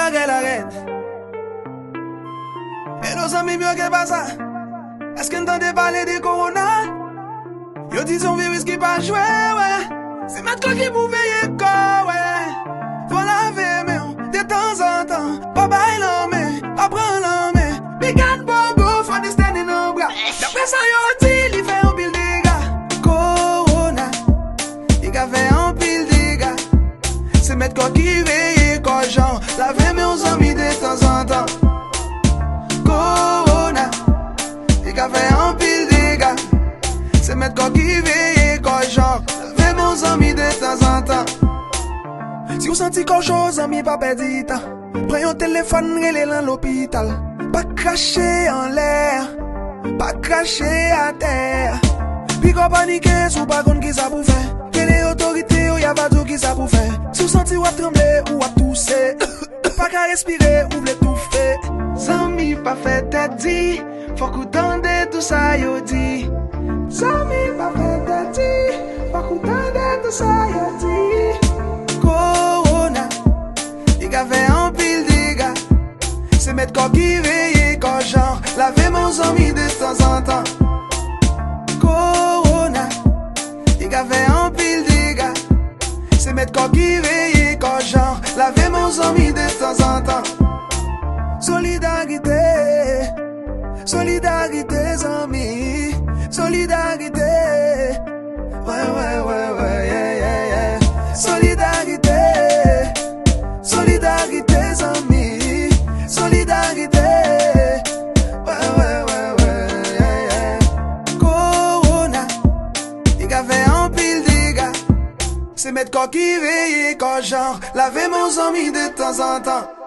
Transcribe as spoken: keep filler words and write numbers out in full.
Bagay la rèd. Hello zanmi m yo, ke pasa? Èske n tande pale de kowona? Yo di se yon viris ki pa jwe, wè. Se mèt kò ki pou veye kò, wè. Fò lave men w detanzantan. Pa bay lanmen, pa pran lanmen. Big and bobo, fò distène nan bra. Daprè sa yo di, li fè anpil dega. Kowona, li ka fè anpil dega. Se mèt kò ki veye kò jan. Lave men w zanmi detanzantan. Kowona, li ka fè anpil dega. Se mèt kò ki veye kò jan. Lave men w zanmi detanzantan. Si w santi kò w cho, zanmi, pa pèdi tan. Pran yon telefòn, rele nan lopital. Pa krache anlè, pa krache atè. Piga w panike si w pa konn kisa pou fè. Rele otorite yo, y a va di w kisa pou fè. Si w santi w ap tranble, ou ap touse, ou pa ka respire, ou vle toufe. Zanmi, pa fè tèt di, fòk ou tande tou sa yo di. Zanmi, pa fè tèt di, fòk ou tande tou sa yo di. Kowona, li ka fè anpil dega. Se mèt kò ki veye kò jan. Lave men w zanmi detanzantan. Kowona, li ka fè anpil dega. Se mèt kò ki veye kò jan. Lave men w zanmi detanzantan. Solidarite, solidarite zanmi, solidarite. Wè, wè, wè, wè, yeah, yeah, yeah. Solidarite, solidarite zanmi, solidarite. Wè, wè, wè, wè, yeah, yeah. Kowona, li ka fè anpil dega. Se mèt kò ki veye kò jan. Lave men w zanmi detanzantan.